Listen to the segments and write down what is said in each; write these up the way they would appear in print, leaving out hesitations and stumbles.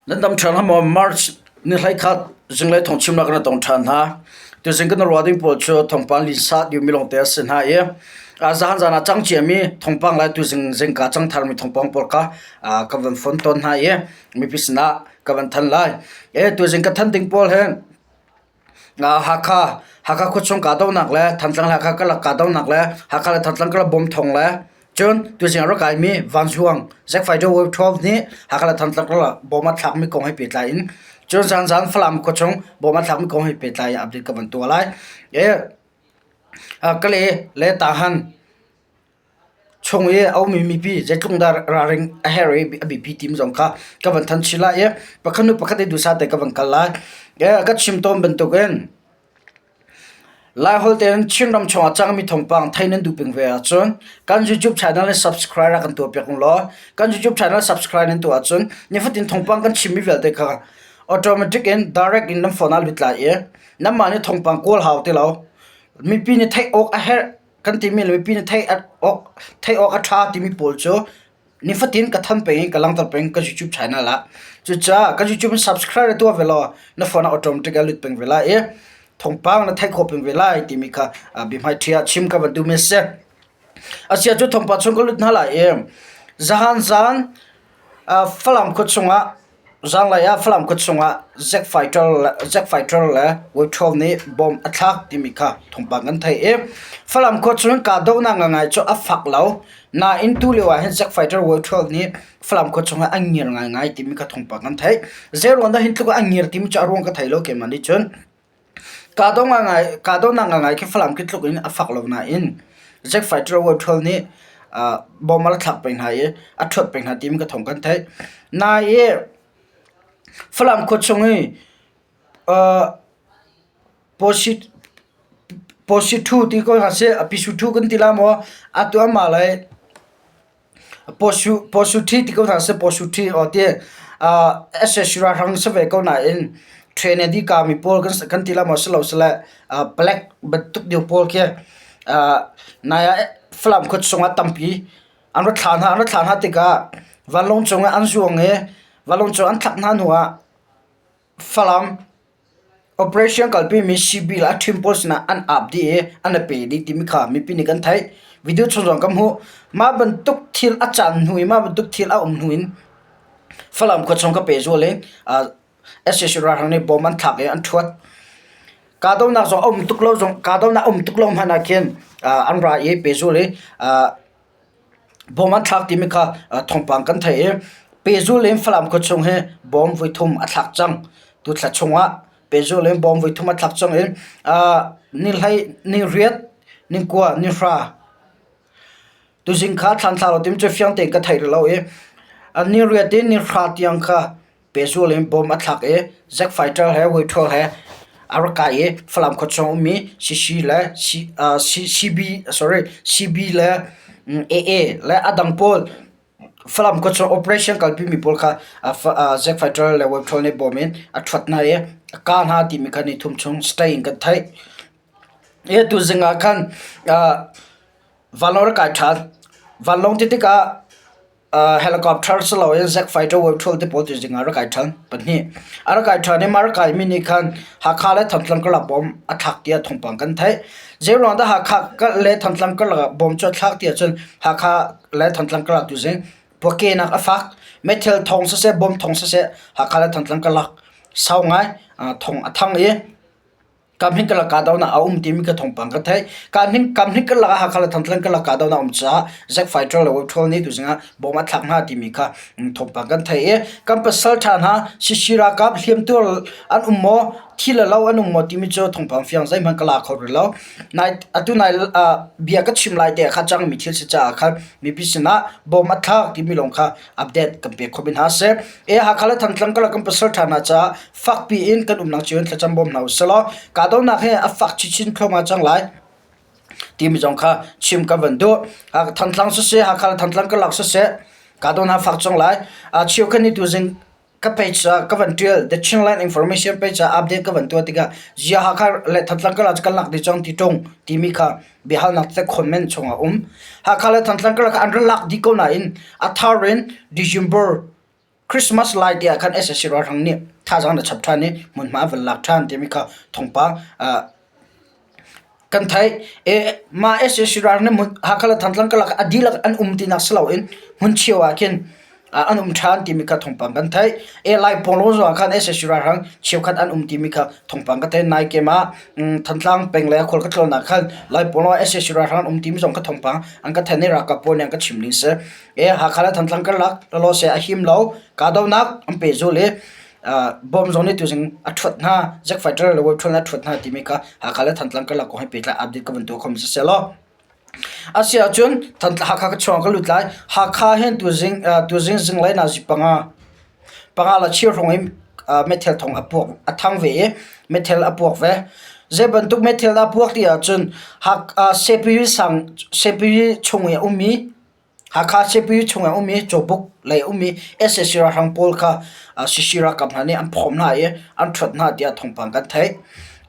Nan dam ṭhan hlah maw? March ni 11 zinglei thawngchimnak na tong ṭhan hna. Tuzing kan ruah ding pawl cu thawngpang linsa diomi lawngte a si hna i zahan zan ah cang ciami thawngpang le tuzing zingka cang tharmi thawngpang pawl kha ka van fon tawn hna i mipi sinah ka van thanh lai. E tuzing ka thanh ding pawl hi Hakha, Hakha khuachung kahdohnak le Thantlang le Hakha karlak kahdohnak le Hakha le Thantlang karlak bom thawng le cun tuzing a rak kaimi vanzuang Zack Fighter Wave 12 nih Hakha le Thantlang karlak bom a thlakmi kong he pehtlai in cun zanzan Falam khuachung bom a thlakmi kong he pehtlai in update ka van tuah lai. Kale le Tahan Chung i a ummi mipi zeitluk dah ralring a herh i a biapi timi zong kha ka van thanh chih lai i pakhat hnu pakhat i duhsah te ka van kal lai. Ka chim tawn bantukin Laiholh tein Chinram chungah cangmi thawngpang thei nan duh peng ve ahcun kan YouTube channel in subscribe rak kan tuahpiak ung law kan YouTube channel subscribe nan tuah ahcun nifatin thawngpang kan chimmi vialte kha automatic in direct in nan phone ah lut lai i nanmah nih thawngpang kawl hau ti lo. Mipi nih theih awk a herh kan timi le mipi nih theih awk theih awk a ṭha timi pawl cu nifatin ka than peng i ka langhter peng ka YouTube channel ah. Cucaah ka YouTube in subscribe na tuah ve law na phone ah automatic a lut peng ve lai i thawngpang na theih khawh peng ve lai timi kha biahmaiṭhi ah chim ka van duhmi a si. Asiah cu thawngpang chung ka lut hna lai i zahan zan Falam khua chungah Zanglei ah Falam khua chungah Zack Fighter le Zack Fighter le Withrow nih bomb a thlak timi kha thawngpang kan theih i Falam khua chung kahdohnak ngaingai cu a fak lo. Nain tulio ah hin Zack Fighter Withrow nih Falam khua chungah an ngir ngaingai timi kha thawngpang kan theih. Zeiruang dah hin tluk ah an ngir timi cu a ruang ka thei lo keimah nih cun. Kahdohnak ngaingai khi Falam khi tluk in a fak lo nain Zack Fighter Withrow nih bomb a rak thlak peng hna i a ṭhuat peng hna timi ka thawng kan theih. Nai Falam khua chung i Pawsithu ti ko hna seh, Pisuthu kan ti la maw? Atu amah le Pawsuthi ti ko hna seh, Pawsuthi aw ti sac ralhrang si ve ko nain train a dih kami pawl kan ti la maw si lo sile palek bantuk deuh pawl khi nai ah Falam khua chungah tampi an ra thlah hna. An ra thlah hna tikah vanlawng cungah an zuang i vanlawng cung an thlak hna hnuah Falam operation kalpimi CB le a ṭhim pawl sinah an ap dih i an i pe dih timi kha mipi nih kan theih. Video chung zong kan hmuh. Mah bantuk thil a caan hnu i mah bantuk thil a um hnu in Falam khua chung ka pehzul i sac ralhrang nih bom an thlak i an ṭhuat. Kahdohnak zong a um tuk lo zong kahdohnak a um tuk lo hmanh ah khin an ra i pehzul i Bawm an thlak timi kha thawngpang kan theih i pehzul in Falam khuachung hi bawm voithum a thlak cang. Tuthla chungah pehzul in bawm voithum a thlak cang i ni hlei, ni riat, ni kua, ni hra tuzing kha thlan thla lo timi cu fiang tein ka thei rih lo i ni riat in ni hra tiang kha Pehzul in bom a thlak i Zack Fighter he Withrow he a rak kai i Falam khuachung ummi CC le CB sorry CB le AA le a dang pawl Falam khuachung operation kalpimi pawl kha Zack Fighter le Withrow nih bom in a ṭhuat hna i a kah hna timi kha ni thum chung stay in kan theih. Hi tuzing ah khan vanlawng rak kai ṭhan. Vanlawng ti tikah Helicopter si loin Zack fighter pawl te pawl ti zing ah rak kai ṭhan pahnih. A rak kai ṭhan i mah rak kaimi nih khan Hakha le Thantlang karlak bom a thlak tiah thawngpang kan theih. Zeiruang dah Hakha le Thantlang karlak ah bom cu a thlak ti ahcun Hakha le Thantlang karlak tu zing puakehnak a fak. Meithal thawng siseh, bom thawng siseh Hakha le Thantlang karlak sau ngai thawng a thang i Kamhning karlak kahdohnak a um timi ka thawngpang ka theih. Kamhning kamhning karlak ah Hakha le Thantlang karlak kahdohnak a um caah Zack Fighter le Web nih tuzing ah bom a thlak hna timi kha thawngpang kan theih i kan pasal ṭha hna CC ralkap hliamtuar an um maw thi le lo an um maw timi cu thawngpang fiang zeihmanh ka la kho rih lo. Nai atu nai bia ka chim lai te ah kha cangmi thil si caah khan mipi sinah bom a thlak timi lawng kha update kan pek kho mi hna seh. E Hakha le Thantlang karlak kan pasal ṭha hna caah fakpi in kan umnak cio in thlacam bawm hna usih kahdohnak hi a fak chinchin thluahmah cang lai timi zong kha chim ka van duh. Thantlang siseh, Hakha le Thantlang karlak siseh kahdohnak fak cang lai. Cheukhat nih tuzing ka page ah ka van ṭial The Chinland Information page ah update ka van tuah tikah zia Hakha le Thantlang karlak cu kan lak dih cang ti ṭung timi kha biahalnak tete comment chungah um. Hakha le Thantlang karlak an ra lak dih ko nain a thar in December. Christmas lai te ah khan sac ralhrang nih thazaang an chap ṭhan i hmunhma an van lak ṭhan timi kha thawngpang kan theih. Mah sac ralhrang nih Hakha le Thantlang karlak ah a dihlak an um tinak si loin hmun cheu ah khin an um ṭhan timi kha thawngpang kan theih. Laipawng lawng zongah khan sac ralhrang cheukhat an um timi kha thawngpang ka theih. Nai kem ah Thantlang peng le khual ka tlawn ah khan Laipawng lawng ah sac ralhrang an um timi zong kha thawngpang an ka thanh i ralkap pawl nih an ka chim ning si. Hakha le Thantlang karlak lawlawse a him lo kahdohnak an pehzulh i bom zong nih tuzing a ṭhuat hna jet fighter le wave a ṭhuat hna timi kha Hakha le Thantlang karlak kong he pehtlai update ka van tuah kho mi siseh law a si ahcun Hakha ka chuang ka lut lai. Hakha hin tuzing tuzing zinglei nazi panga panga le cheu hrawng in meithal thong a puak a thang ve i meithal a puak ve. Zei bantuk meithal dah a puak ti ahcun CPU sang CPU chung i a ummi Hakha Siapi chung ah a ummi Cawbuk lei a ummi sac ralhrang pawl kha CC ralkap hna nih an phawm hna i an ṭhuat hna tiah thawngpang kan theih.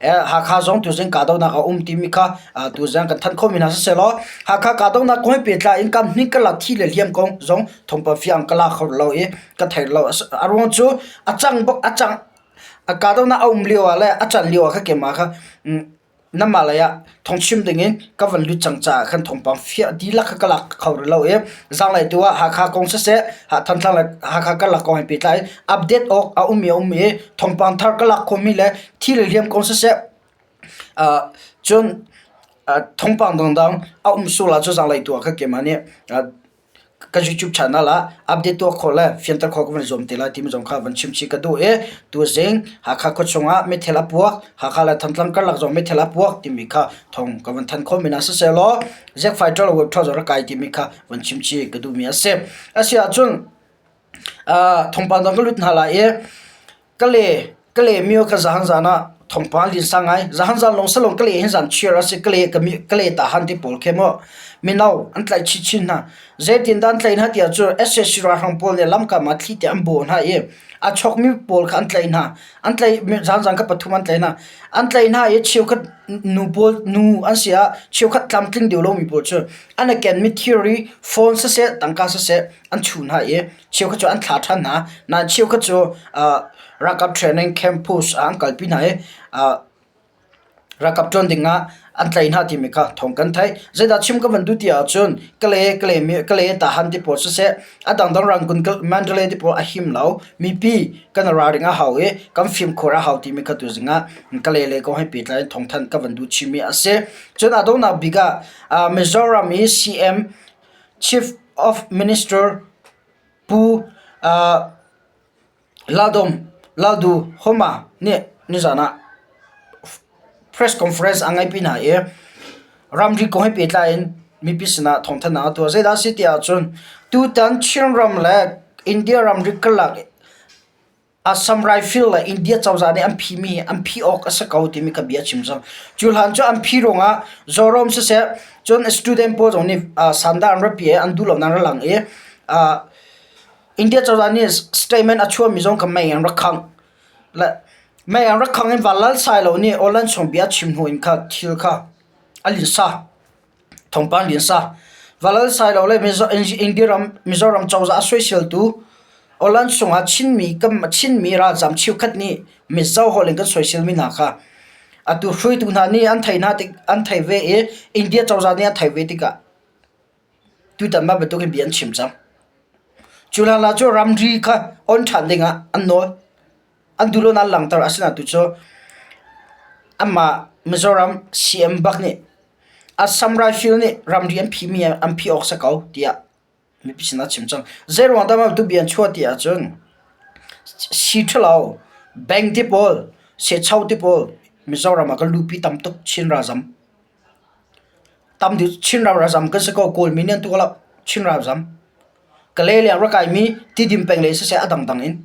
Hakha zong tuzing kahdohnak a um timi kha tuzing kan thanh khawhmi hna sisehlaw Hakha kahdohnak kong he pehtlai in kam hnih karlak thi le hliam kong zong thawngpang fiang ka la kho lo i ka thei lo. A ruang cu a cang bak a cang kahdohnak a um lio ah le a can lio ah kha keimah kha Nanmah lei ah thawngchim dingin ka van lut cang caah khan thawngpang fiah dihlak kha ka lak kho rih lo i zaanglei tu ah Hakha kong siseh Thantlang le Hakha karlak kong he pehtlai update awk a um i a um i thawngpang thar ka lak khawhmi le thi le hliam kong siseh cun thawngpang dangdang a um sual ahcun zaanglei tu ah khan keimah nih Ka YouTube channel ah update tuah khawh le fianter khawh ka van zuam te lai timi zong kha van chim chih ka duh i tuzing Hakha khuachung ah meithal a puak, Hakha le Thantlang karlak zong meithal a puak timi kha thawng ka van thanh khawh mi hna siseh law Zack Fighter le web zong rak kai timi kha van chim chih ka duhmi a si. A si ahcun thawngpang dang ka lut hna lai i Kale kale myo kha zahan zan ah thawngpang linsa ngai. Zahan zan lawng salawng kale hin zan chiar a si. Kale ka mi kale ta han ti pawl khe maw mino an tlaih chinchin hna. Zeitin dah an tlaih hna tiah cu SAC ralhrang pawl nih lamkam ah thli te an bawh hna i a chokmi pawl kha an tlaih hna. An tlaih zan zan kha pathum an tlaih hna. An tlaih hna i cheukhat nu pawl nu an si ah cheukhat tlamtling deuh lomi pawl cu an i kenmi thilri phone siseh tangka siseh an chuh hna i cheukhat cu an thlah ṭhan hna. Nain cheukhat cu ralkap training campus ah an kalpi hna i ralkap ṭuan ding ah an tlaih hna timi kha thawng kan theih. Zeidah chim ka van duh ti ahcun Kale Kale Kale Tahan ti pawl siseh a dangdang Rangoon Mandalay ti pawl a him lo. Mipi kan ralring a hau i kan fimkhur a hau timi kha tuzing ah Kale lei kong he pehtlai in thawngthanh ka van duh chihmi a si. Cun a donghnak bik ah Mizoram i CM Chief of Minister Pu Laldom Laldu Homa nih nizaan ah press conference a ngeihpi hna i ramri kong he pehtlai in mipi sinah thawngthanhnak a tuah. Zeidah a si ti ahcun tutan Chinram le India ramri karlak Assam Rifle le India cozah nih an phimi hi an phih awk a si ko timi kha bia a chim cang. Cu hlan cu an phih ruangah Zoram siseh cun student pawl zong nih sandah an rak pi i an duh lonak an rak lang i India cozah nih statement a chuahmi zong kha mei an rak khangh. Le mei an rak khangh in Vanlal Sailo nih Awlan chung bia a chim hnu in kha thil kha a linsa. Thawngpang linsa. Vanlal Sailo le India ram Mizoram cozah a soiseltu Awlan chungah Chinmi kan Chinmi ralzam cheukhat nih Mizo holh in kan soiselmi hna kha atu hruaitu hna nih an theih hna tik an theih ve i India cozah nih an theih ve tikah tutan mah bantuk in bia an chim cang. Cu hlan ah cu ramri kha on ṭhan dingah an nawl. An duh lonak langhter asinain tu cu amah Mizoram CM bak nih Assam Rifle nih ramri an phihmi an phih awk si ko tiah mipi sinah a chim cang. Zeiruang dah mah bantuk bia an chuah ti ahcun sii ṭhalo bank ti pawl, secho ti pawl Mizoram ah kan luhpi tam tuk Chin ralzam. Tam deuh Chin ralzam kan si ko Kawlmi nih an tuah lo Chin ralzam. Kalay leng rak kaimi Tidim peng lei siseh a dangdang in.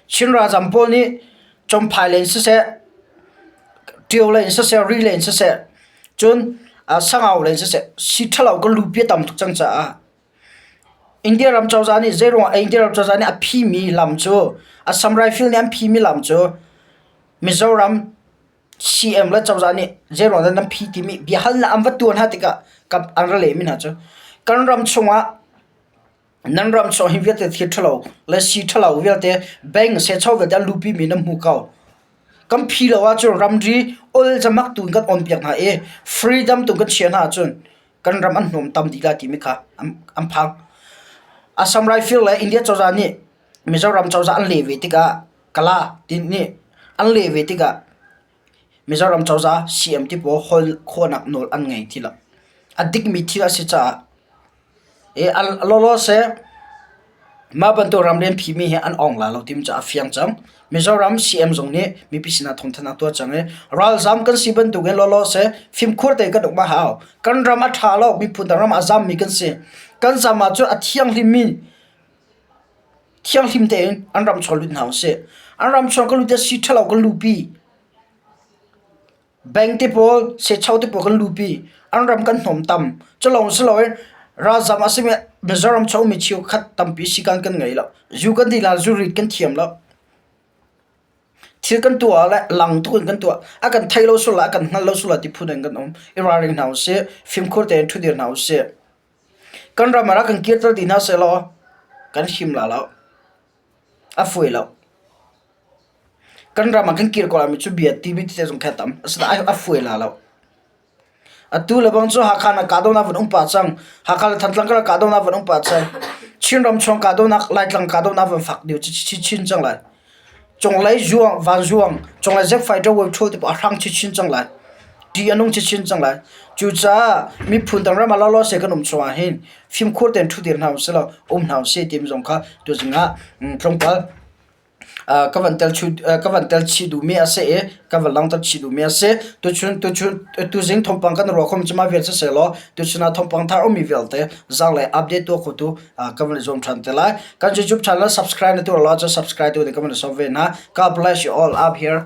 Chin ralzam pawl nih Cawmphai lei in siseh, Ṭio lei in siseh, Ri lei in siseh, cun Sangau lei in siseh sii ṭhalo kan luhpi a tam tuk cang caah India ram cozah nih zeiruangah India ram cozah nih a phimi lam cu Assam Rifle nih an phimi lam cu Mizoram CM le cozah nih zeiruang dah nan phi timi biahalnak an va tuah hna tikah an ra lehmi hna cu kan ram chungah. Nan ram chung hi vialte thil ṭhalo le sii ṭhalo vialte bank secho vialte an luhpimi nan hmu ko. Kan phi lo ahcun ramri ol zamak tu in kan on piak hna i freedom tu kan chiah hna ahcun kan ram an hnawm tam dih lai timi kha an phang. Assam Rifle le India cozah nih Mizoram cozah an leh ve tikah Kala ti nih an leh ve tikah Mizoram cozah CM ti pawl holh khawhnak nawl an ngei ti lo. A dikmi thil a si caah lawlaw seh mah bantuk ramrian phimi hi an awng lai lo timi cu a fiang cang. Mizoram CM zong nih mipi sinah thawngthanhnak tuah cang i ralzaam kan si bantukin lawlaw seh fimkhur tein kan um a hau. Kan ram a ṭha lo, miphun dang ram ah a zaammi kan si. Kan zaam ahcun a thianghlimmi thianghlim tein an ram chung lut hna usih. An ram chung kan lut i sii ṭhalo kan luhpi. Bank te pawl, secho te pawl kan luhpi. An ram kan hnawmtam. Cu lawng si loin ralzam a simi Mizoram chung ummi cheukhat tampi sikan kan ngei lo. Zu kan dih la, zu rit kan thiam lo. Thil kan tuah ah le lang tuk in kan tuah. A kan thei lo sual ah, a kan hngal lo sual ah ti phun in kan um. I ralring hna usih. Fimkhur tein ṭhudir hna usih. Kan ram ah rak kan kirter dih hna sehlaw kan him la lo. A fawi lo. Kan ram ah kan kir ko laimi cu bia timi tete zong khi a tam. Asinain a fawi la lo. Atu le bang cu Hakha na kahdohnak van um pah cang. Hakha le Thantlang karlak kahdohnak van um pah cang. Chinram chung kahdohnak, Laitlang kahdohnak van fak deuh chinchin cang lai. Cunglei zuang, vanzuang, cunglei jet fighter wave ṭhul ti a hrang chinchin cang lai. Ṭih a nung chinchin cang lai. Cucaah miphun dang ram ah lawlaw se kan um chung ah hin fimkhur tein ṭhudir hna usih law um hna usih timi zong kha tuzing ah tlawmpal ka van tel ka van tel chih duhmi a si i ka van langhter chih duhmi a si. Tuchun tuchun tuzing thawngpang kan ruah khawhmi cu mah vial siseh law tuchun ah thawngpang thar ummi vialte zaanglei update tuah khotu ka van i zuam ṭhan te lai. Kan YouTube channel subscribe na tuah lo ahcun subscribe tu ding ka van i sawm ve hna. God bless you all up here.